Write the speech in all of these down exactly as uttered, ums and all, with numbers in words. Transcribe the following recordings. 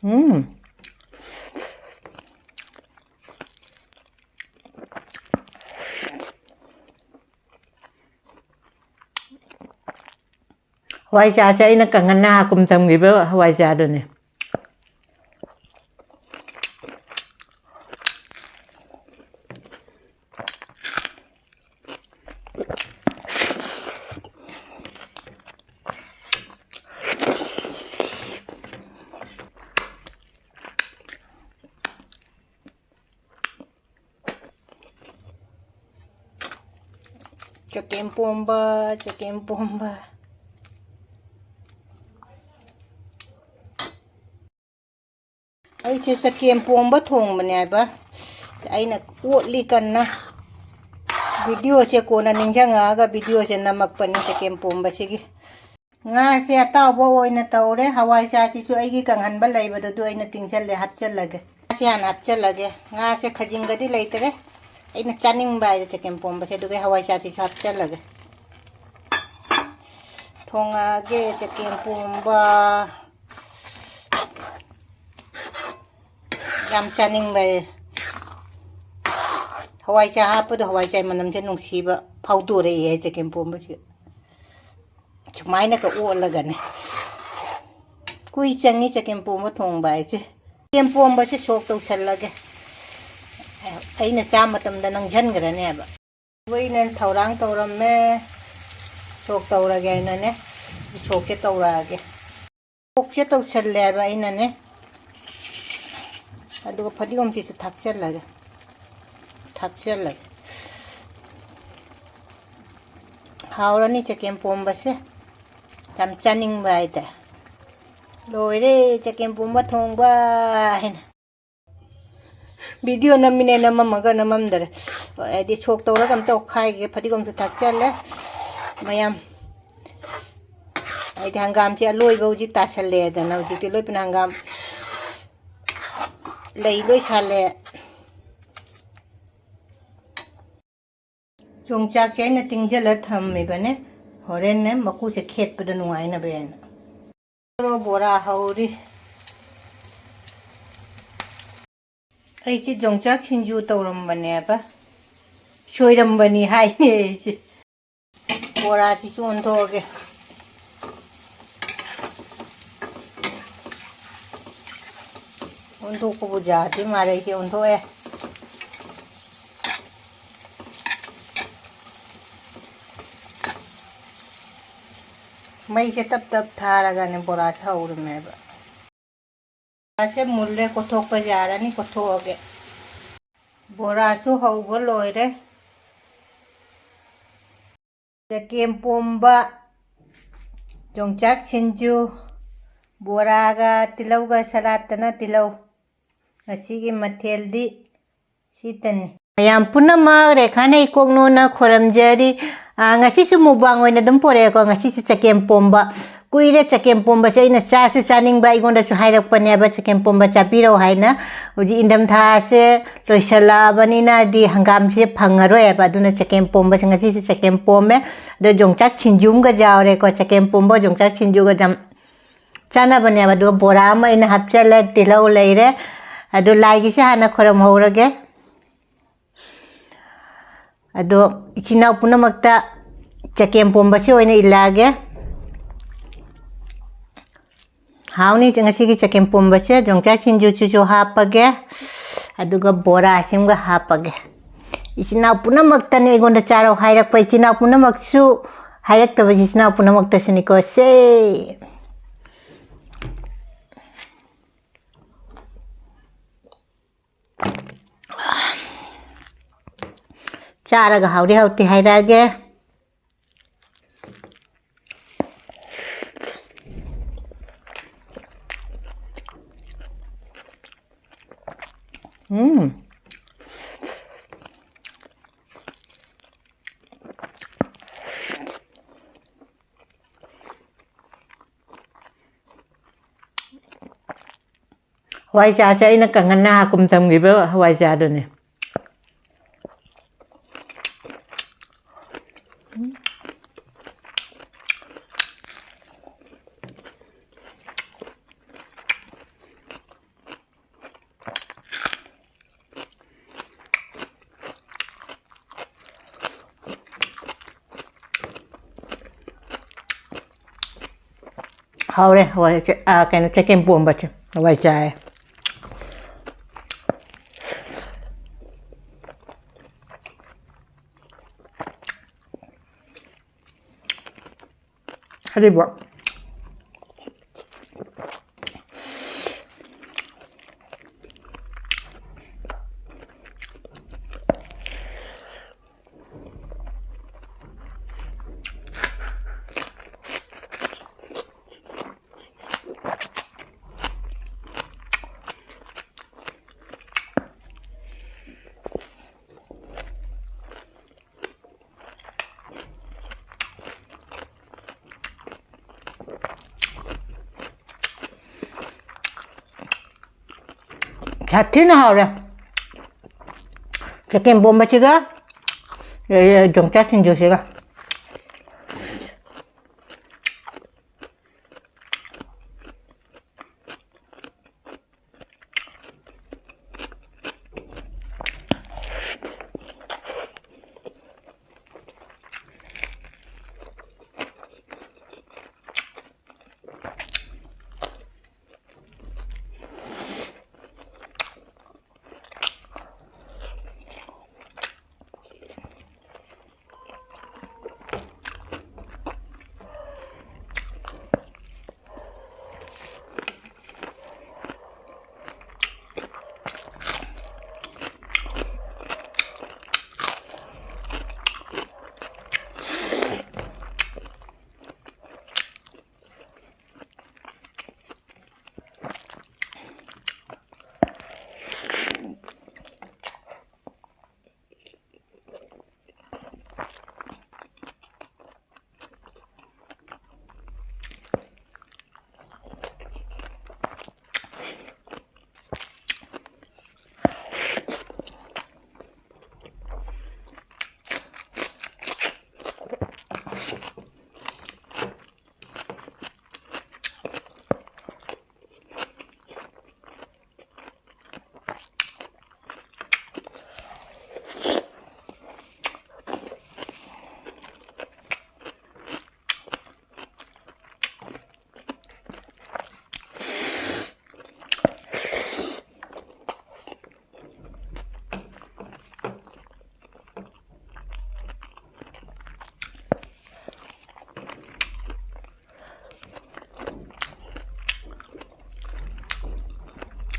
ꯎꯝ꯫ ꯍꯋꯥꯏꯖꯥꯔꯁꯦ ꯑꯩꯅ ꯀꯪꯍꯟꯅ ꯍꯥꯀꯨꯝ ꯊꯝꯈꯤꯕ ꯍꯋꯥꯏꯖꯥꯔꯗꯨꯅꯦ꯫ ꯆꯒꯦꯝ ꯄꯣꯝꯕ, ꯆꯒꯦꯝ ꯄꯣꯝꯕ꯫ ꯑꯩꯁꯦ ꯆꯒꯦꯝ ꯄꯣꯝꯕ ꯊꯣꯡꯕꯅꯦ ꯍꯥꯏꯕ꯫ ꯑꯩꯅ ꯑꯣꯠꯂꯤ ꯀꯟꯅ꯫ ꯚꯤꯗꯤꯑꯣꯁꯦ ꯀꯣꯟꯅ ꯅꯤꯡꯁꯤꯡꯉꯛꯑꯒ ꯚꯤꯗꯤꯑꯣꯁꯦ ꯅꯝꯃꯛꯄꯅꯤ ꯆꯒꯦꯝ ꯄꯣꯝꯕꯁꯤꯒꯤ꯫ ꯉꯥꯁꯦ ꯑꯇꯥꯎꯕ ꯑꯣꯏꯅ ꯇꯧꯔꯦ꯫ ꯍꯋꯥꯏꯖꯥꯔꯁꯤꯁꯨ ꯑꯩꯒꯤ ꯀꯪꯍꯟꯕ ꯂꯩꯕꯗꯨ ꯑꯗꯨ ꯑꯩꯅ ꯇꯤꯡꯁꯜꯂꯦ, ꯍꯥꯞꯆꯜꯂꯒꯦ꯫ ꯉꯥꯁꯦ ꯍꯥꯟꯅ ꯍꯥꯞꯆꯜꯂꯒꯦ꯫ ꯉꯥꯁꯦ ꯈꯖꯤꯡꯒꯗꯤ ꯂꯩꯇ꯭ꯔꯦ꯫ ꯑꯩꯅ ꯆꯥꯅꯤꯡꯕ ꯍꯥꯏꯗ ꯆꯒꯦꯝ ꯄꯣꯝꯕꯁꯦ, ꯑꯗꯨꯒ ꯍꯋꯥꯏꯖꯥꯔꯁꯤꯁꯨ ꯍꯥꯞꯆꯜꯂꯒꯦ꯫ ꯊꯣꯡꯉꯛꯑꯒꯦ ꯆꯒꯦꯝ ꯄꯣꯝꯕ꯫ ꯌꯥꯝ ꯆꯥꯅꯤꯡꯕ꯫ ꯍꯋꯥꯏꯖꯥꯔ ꯍꯥꯞꯄꯗꯣ ꯍꯋꯥꯏꯖꯥꯔ ꯃꯅꯝꯁꯦ ꯅꯨꯡꯁꯤꯕ ꯐꯥꯎꯗꯣꯔꯛꯑꯦ ꯆꯒꯦꯝ ꯄꯣꯝꯕꯁꯦ꯫ ꯁꯨꯃꯥꯏꯅꯒ ꯑꯣꯠꯂꯒꯅꯦ꯫ ꯀꯨꯏ ꯆꯪꯉꯤ ꯆꯒꯦꯝ ꯄꯣꯝꯕ ꯊꯣꯡꯕ ꯍꯥꯏꯁꯦ꯫ ꯆꯒꯦꯝ ꯄꯣꯝꯕꯁꯦ ꯁꯣꯛ ꯇꯧꯁꯜꯂꯒꯦ꯫ ꯑꯩꯅ ꯆꯥ ꯃꯇꯝꯗ ꯅꯪꯁꯟꯈ꯭ꯔꯅꯦꯕ꯫ ꯑꯩꯅ ꯊꯧꯔꯥꯡ ꯇꯧꯔꯝꯃꯦ꯫ ꯁꯣꯛ ꯇꯧꯔꯒꯦ ꯍꯥꯏꯅꯅꯦ꯫ ꯁꯣꯛꯁꯦ ꯇꯧꯔꯛꯑꯒꯦ꯫ ꯁꯣꯛꯁꯦ ꯇꯧꯁꯜꯂꯦꯕ ꯑꯩꯅꯅꯦ꯫ ꯑꯗꯨꯒ ꯐꯗꯤꯒꯣꯝꯁꯤꯁꯨ ꯊꯥꯛꯆꯜꯂꯒꯦ꯫ ꯊꯥꯛꯆꯜꯂꯒꯦ꯫ ꯍꯥꯎꯔꯅꯤ ꯆꯒꯦꯝ ꯄꯣꯝꯕꯁꯦ꯫ ꯌꯥꯝ ꯆꯥꯅꯤꯡꯕ ꯍꯥꯏꯇꯥꯔꯦ꯫ ꯂꯣꯏꯔꯦ ꯆꯒꯦꯝ ꯄꯣꯝꯕ ꯊꯣꯡꯕ ꯍꯥꯏꯅ꯫ ꯚꯤꯗꯤꯑꯣ ꯅꯝꯃꯤꯅꯦ, ꯅꯝꯃꯝꯃꯒ ꯅꯝꯃꯝꯗꯔꯦ꯫ ꯍꯥꯏꯗꯤ ꯁꯣꯛ ꯇꯧꯔꯒ ꯑꯝꯇ ꯑꯣꯠꯈꯥꯏꯒꯦ꯫ ꯐꯗꯤꯒꯣꯝꯁꯨ ꯊꯥꯛꯆꯜꯂꯦ ꯃꯌꯥꯝ꯫ ꯍꯥꯏꯗꯤ ꯍꯪꯒꯥꯝꯁꯦ ꯑꯂꯣꯏꯕ ꯍꯧꯖꯤꯛ ꯇꯥꯁꯜꯂꯦꯗꯅ, ꯍꯧꯖꯤꯛꯇꯤ ꯂꯣꯏ ꯄꯨꯅ ꯍꯪꯒꯥꯝ ꯂꯩ ꯂꯣꯏ ꯁꯥꯠꯂꯦ꯫ ꯌꯣꯡꯆꯥꯛꯁꯦ ꯑꯩꯅ ꯇꯤꯡꯁꯤꯜꯂ ꯊꯝꯃꯤꯕꯅꯦ, ꯍꯣꯔꯦꯟꯅꯦ ꯃꯀꯨꯁꯦ ꯈꯦꯠꯄꯗ ꯅꯨꯡꯉꯥꯏꯅꯕ ꯍꯥꯏꯅ꯫ ꯕꯣꯔꯥ ꯍꯧꯔꯤ꯫ ꯑꯩꯁꯦ ꯌꯣꯡꯆꯥꯛ ꯁꯤꯡꯖꯨ ꯇꯧꯔꯝꯕꯅꯦꯕ, ꯁꯣꯏꯔꯝꯕꯅꯤ ꯍꯥꯏꯅꯦ ꯑꯩꯁꯦ꯫ ꯕꯣꯔꯥꯁꯤꯁꯨ ꯑꯣꯟꯊꯣꯛꯑꯒꯦ꯫ ꯑꯣꯟꯊꯣꯛꯄꯕꯨ ꯌꯥꯗꯦ ꯃꯥꯜꯂꯦ, ꯑꯩꯁꯦ ꯑꯣꯟꯊꯣꯛꯑꯦ꯫ ꯃꯩꯁꯦ ꯇꯞ ꯇꯞ ꯊꯥꯔꯒꯅꯦ ꯕꯣꯔꯥꯁꯦ ꯍꯧꯔꯝꯃꯦꯕ꯫ ꯕꯣꯔꯥꯁꯦ ꯃꯨꯜꯂꯦ, ꯀꯣꯠꯊꯣꯛꯄ ꯌꯥꯔꯅꯤ, ꯀꯣꯠꯊꯣꯛꯑꯒꯦ꯫ ꯕꯣꯔꯥꯁꯨ ꯍꯧꯕ ꯂꯣꯏꯔꯦ꯫ ꯆꯒꯦꯝꯄꯣꯝꯕ, ꯌꯣꯡꯆꯥꯛ ꯁꯤꯡꯖꯨ, ꯕꯣꯔꯥꯒ ꯇꯤꯜꯍꯧꯒ ꯁꯂꯥꯠꯇꯅ ꯇꯤꯜꯍꯧ꯫ ꯉꯁꯤꯒꯤ ꯃꯊꯦꯜꯗꯤ ꯁꯤꯇꯅꯤ꯫ ꯃꯌꯥꯝ ꯄꯨꯝꯅꯃꯛ ꯔꯦꯈꯥꯅ ꯏꯀꯣꯛꯅꯣꯅ ꯈꯣꯏꯔꯝꯖꯔꯤ꯫ ꯑꯥ, ꯉꯁꯤꯁꯨ ꯃꯨꯛꯕꯥꯡ ꯑꯣꯏꯅ ꯑꯗꯨꯝ ꯄꯣꯔꯛꯑꯦꯀꯣ꯫ ꯉꯁꯤꯁꯦ ꯆꯒꯦꯝ ꯄꯣꯝꯕ꯫ ꯀꯨꯏꯔꯦ ꯆꯒꯦꯝ ꯄꯣꯝꯕꯁꯦ ꯑꯩꯅ ꯆꯥꯁꯨ ꯆꯥꯅꯤꯡꯕ, ꯑꯩꯉꯣꯟꯗꯁꯨ ꯍꯥꯏꯔꯛꯄꯅꯦꯕ ꯆꯒꯦꯝ ꯄꯣꯝꯕ ꯆꯥꯕꯤꯔꯛꯑꯣ ꯍꯥꯏꯅ꯫ ꯍꯧꯖꯤꯛ ꯏꯪꯊꯝꯊꯥꯁꯦ ꯂꯣꯏꯁꯜꯂꯛꯑꯕꯅꯤꯅ ꯍꯥꯏꯗꯤ ꯍꯪꯒꯥꯝꯁꯦ ꯐꯪꯉꯔꯣꯏꯕ, ꯑꯗꯨꯅ ꯆꯒꯦꯝ ꯄꯣꯝꯕꯁꯦ ꯉꯁꯤꯁꯦ ꯆꯒꯦꯝ ꯄꯣꯝꯃꯦ꯫ ꯑꯗꯣ ꯌꯣꯡꯆꯥꯛ ꯁꯤꯡꯖꯨ ꯑꯃꯒ ꯌꯥꯎꯔꯦꯀꯣ꯫ ꯆꯒꯦꯝ ꯄꯣꯝꯕ, ꯌꯣꯡꯆꯥꯛ ꯁꯤꯡꯖꯨꯒ ꯌꯥꯝ ꯆꯥꯅꯕꯅꯦꯕ꯫ ꯑꯗꯨꯒ ꯕꯣꯔꯥ ꯑꯃ ꯑꯩꯅ ꯍꯥꯞꯆꯜꯂꯦ, ꯇꯤꯜꯍꯧ ꯂꯩꯔꯦ꯫ ꯑꯗꯨ ꯂꯥꯏꯒꯤꯁꯦ ꯍꯥꯟꯅ ꯈꯣꯏꯔꯝꯍꯧꯔꯒꯦ꯫ ꯑꯗꯣ ꯏꯆꯤꯟ ꯏꯅꯥꯎ ꯄꯨꯝꯅꯃꯛꯇ ꯆꯒꯦꯝ ꯄꯣꯝꯕꯁꯦ ꯑꯣꯏꯅ ꯏꯜꯂꯛꯑꯒꯦ꯫ ꯍꯥꯎꯅꯤ ꯉꯁꯤꯒꯤ ꯆꯒꯦꯝ ꯄꯣꯝꯕꯁꯦ꯫ ꯌꯣꯡꯆꯥꯛ ꯁꯤꯡꯖꯨꯁꯤꯁꯨ ꯍꯥꯞꯄꯒꯦ, ꯑꯗꯨꯒ ꯕꯣꯔꯥꯁꯤꯃꯒ ꯍꯥꯞꯄꯒꯦ꯫ ꯏꯆꯤꯟ ꯏꯅꯥꯎ ꯄꯨꯝꯅꯃꯛꯇꯅꯦ ꯑꯩꯉꯣꯟꯗ ꯆꯥꯔꯣ ꯍꯥꯏꯔꯛꯄ, ꯏꯆꯤꯟ ꯏꯅꯥꯎ ꯄꯨꯝꯅꯃꯛꯁꯨ ꯍꯥꯏꯔꯛꯇꯕ ꯏꯆꯤꯟ ꯏꯅꯥꯎ ꯄꯨꯝꯅꯃꯛꯇꯁꯨꯅꯤꯀꯣ꯫ ꯁꯦ꯫ ꯆꯥꯔꯒ ꯍꯥꯎꯔꯤ ꯍꯥꯎꯇꯦ ꯍꯥꯏꯔꯛꯑꯒꯦ꯫ ꯎꯝ꯫ ꯍꯋꯥꯏꯖꯥꯔꯁꯦ ꯑꯩꯅ ꯀꯪꯍꯟꯅ ꯍꯥꯀꯨꯝ ꯊꯝꯈꯤꯕ ꯍꯋꯥꯏꯖꯥꯔꯗꯨꯅꯦ꯫ ꯍꯥꯎꯔꯦ ꯍꯋꯥꯏ ꯆꯦ-, ꯑ, ꯀꯩꯅꯣ, ꯆꯒꯦꯝ ꯄꯣꯝꯕꯁꯦ꯫ ꯍꯋꯥꯏ ꯆꯥꯏ꯫ ꯍꯥꯏꯔꯤꯕꯣ꯫ ꯁꯥꯊꯤꯅ ꯍꯥꯎꯔꯦ꯫ ꯆꯒꯦꯝ ꯄꯣꯝꯕꯁꯤꯒ, ꯑꯦ, ꯌꯣꯡꯆꯥꯛ ꯁꯤꯡꯖꯨꯁꯤꯒ꯫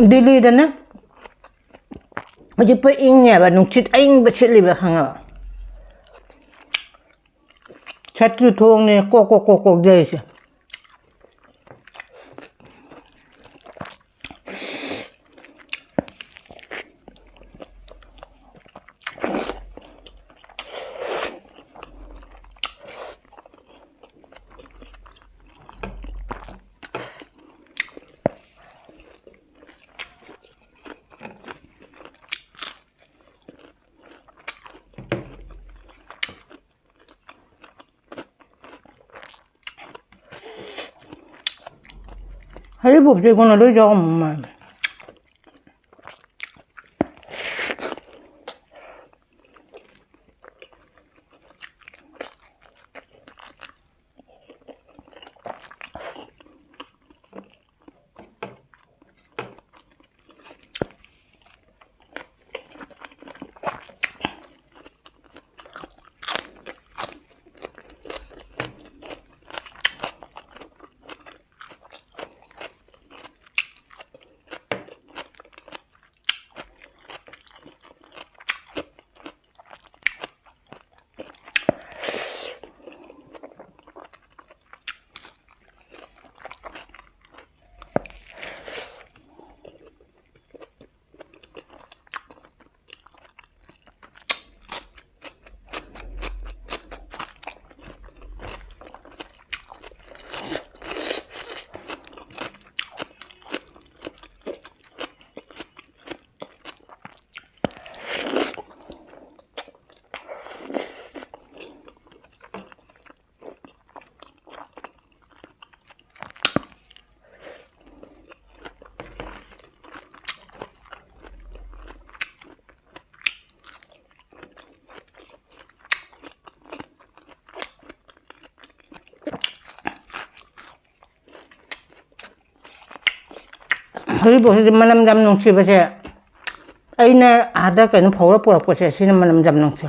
ꯗꯤꯜꯂꯤꯗꯅ ꯍꯧꯖꯤꯛ ꯄꯨꯔꯥ ꯏꯪꯉꯦꯕ, ꯅꯨꯡꯁꯤꯠ ꯑꯏꯪꯕ ꯁꯤꯠꯂꯤꯕ, ꯈꯪꯉꯕ? ꯁꯠꯇ꯭ꯔꯨ ꯊꯣꯡꯅꯦ ꯀꯣꯛ ꯀꯣꯛ ꯀꯣꯛ ꯀꯣꯛ ꯌꯩꯔꯤꯁꯦ꯫ ꯍꯔꯤꯕꯣꯞꯁꯦ ꯑꯩꯉꯣꯟꯗ ꯂꯣꯏ ꯌꯥꯎꯔꯝꯃ ꯃꯥꯜꯂꯦ꯫ ꯍꯧꯖꯤꯛꯐꯥꯎꯁꯤꯗꯤ ꯃꯅꯝ ꯌꯥꯝ ꯅꯨꯡꯁꯤꯕꯁꯦ, ꯑꯩꯅ ꯑꯥꯗ ꯀꯩꯅꯣ ꯐꯧꯔ ꯄꯨꯔꯛꯄꯁꯦ, ꯁꯤꯅ ꯃꯅꯝ ꯌꯥꯝ ꯅꯨꯡꯁꯤ꯫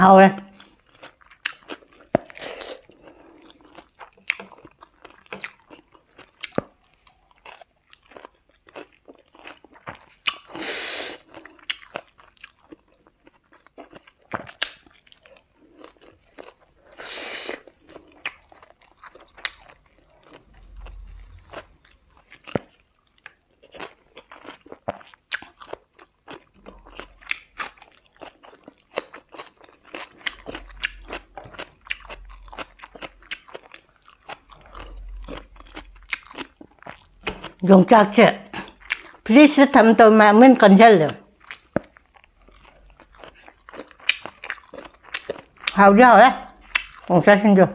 ꯍꯥꯎꯔꯦ꯫ ꯌꯣꯡꯆꯥꯛꯁꯦ ꯐ꯭ꯔꯤꯖꯇ ꯊꯝ ꯇꯧ ꯃꯌꯥꯝ ꯂꯣꯏ ꯀꯟꯁꯤꯜꯂꯦ꯫ ꯍꯥꯎꯗꯤ ꯍꯥꯎꯋꯦ ꯌꯣꯡꯆꯥꯛꯁꯤꯡꯗꯣ꯫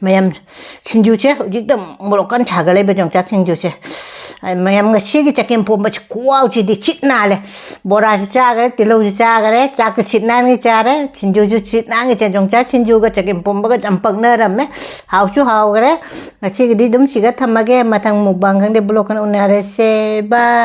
ꯃꯌꯥꯝ, ꯁꯤꯡꯖꯨꯁꯦ ꯍꯧꯖꯤꯛꯇ ꯃꯣꯔꯣꯛ ꯀꯟꯅ ꯁꯥꯒꯠꯂꯛꯏꯕ ꯌꯣꯡꯆꯥꯛ ꯁꯤꯡꯖꯨꯁꯦ꯫ ꯑꯩ ꯃꯌꯥꯝ ꯉꯁꯤꯒꯤ ꯆꯒꯦꯝ ꯄꯣꯝꯕꯁꯦ ꯈꯨꯍꯥꯎꯁꯤꯗꯤ ꯁꯤꯠ ꯅꯥꯜꯂꯦ꯫ ꯕꯣꯔꯥꯁꯨ ꯆꯥꯈꯔꯦ, ꯇꯤꯜꯍꯧꯁꯨ ꯆꯥꯈꯔꯦ, ꯆꯥꯛꯁꯨ ꯁꯤꯠ ꯅꯥꯟꯒꯩ ꯆꯥꯔꯦ, ꯁꯤꯡꯖꯨꯁꯨ ꯁꯤꯠ ꯅꯥꯟꯒꯩ ꯆꯥꯔꯦ꯫ ꯌꯣꯡꯆꯥꯛ ꯁꯤꯡꯖꯨꯒ ꯆꯒꯦꯝ ꯄꯣꯝꯕꯒ ꯌꯥꯝ ꯄꯛꯅꯔꯝꯃꯦ꯫ ꯍꯥꯎꯁꯨ ꯍꯥꯎꯈꯔꯦ꯫ ꯉꯁꯤꯒꯤꯗꯤ ꯑꯗꯨꯝ ꯁꯤꯒ ꯊꯝꯃꯒꯦ꯫ ꯃꯊꯪ ꯃꯨꯛꯕꯥꯡ ꯈꯪꯗꯦ, ꯕ꯭ꯂꯣꯛ ꯈꯪꯗꯦ, ꯎꯅꯔꯁꯦ꯫ ꯕꯥꯏ꯫